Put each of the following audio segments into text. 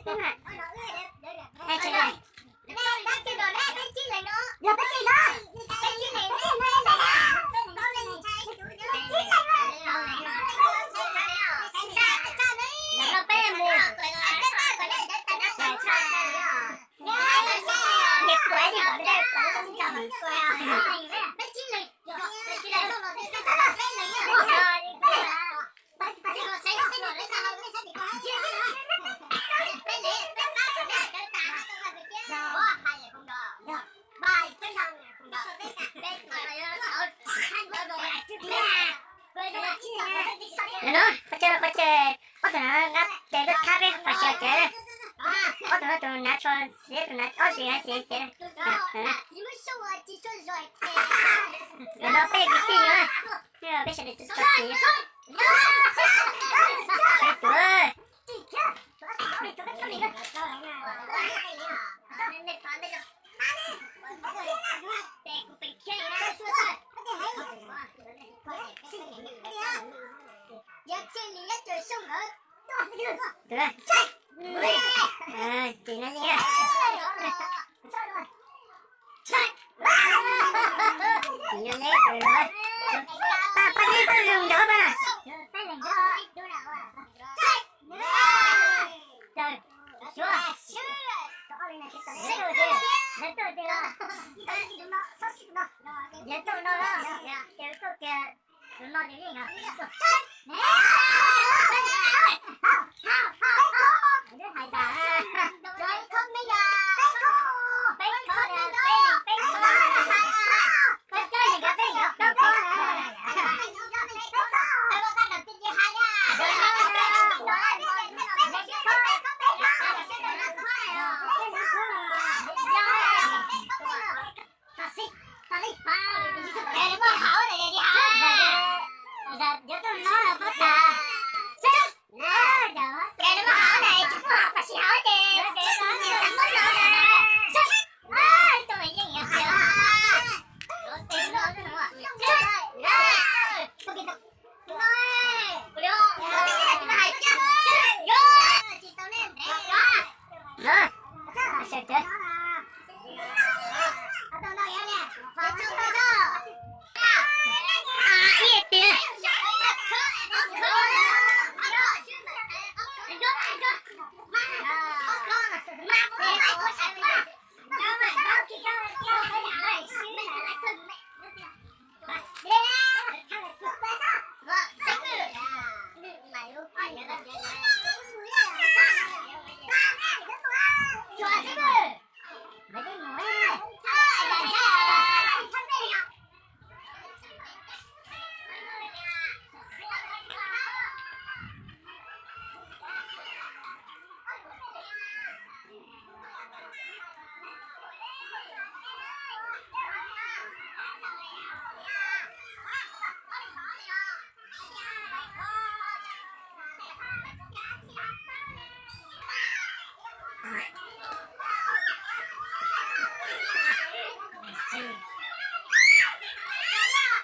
Qhov chaw, qhov chaw, ob tug no nqa tes tuaj thab peb fas sas ces, ob tug no tus nav tsho xiav, tus nav ob tug no xiav xiav. Ntawm no peb kwv tij na, peb sawv daws txog txiv. Sawv daws tuaj.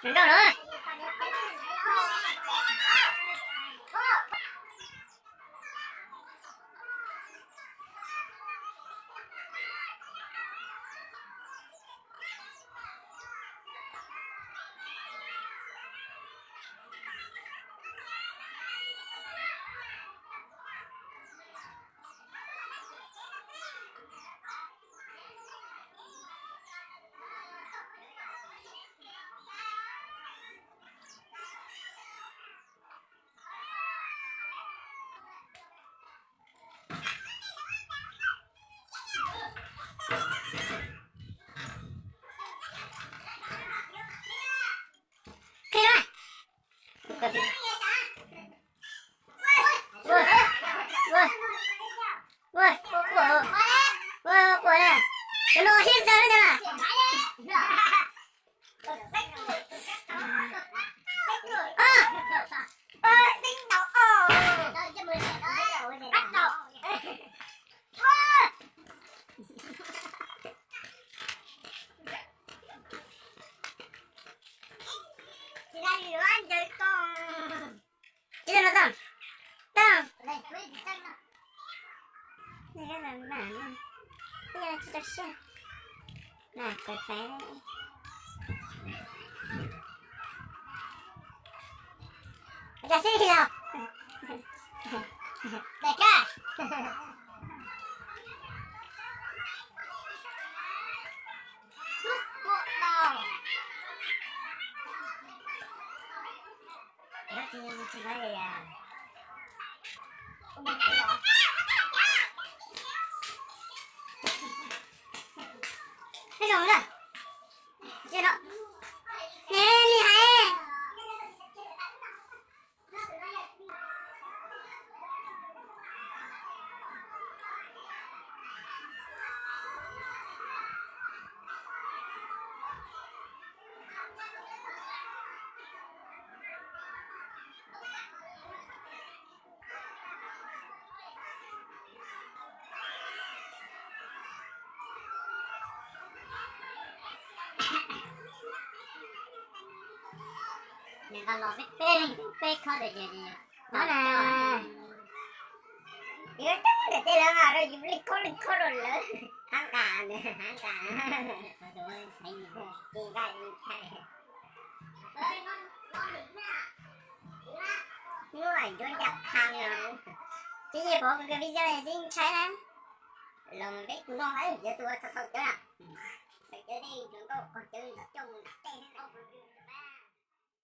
Nrau no. Ua, ua, ua. Mas, mas, tsis tau siab. Mas, pais pais. Cov xib los. Daim kab. Ej, zoo na. Ej, no. Nws li hais. Nws nqa los peb, peb leeg peb khob tas ces no na. Yus coob ntiam teb lawv mas rau yus li khob li khob rau lawv. Hab nqa, hab nqa. Ces nqa ntshai. Hnub no yuav ncaj qha no. Ces yeej pom kuv video no xwb ntshai na. Los peb kuv no yuav tus ua txog tau cawv na. Txog cawv tej hluas nkauj qaug cawv ntawm coj mus nram tej na.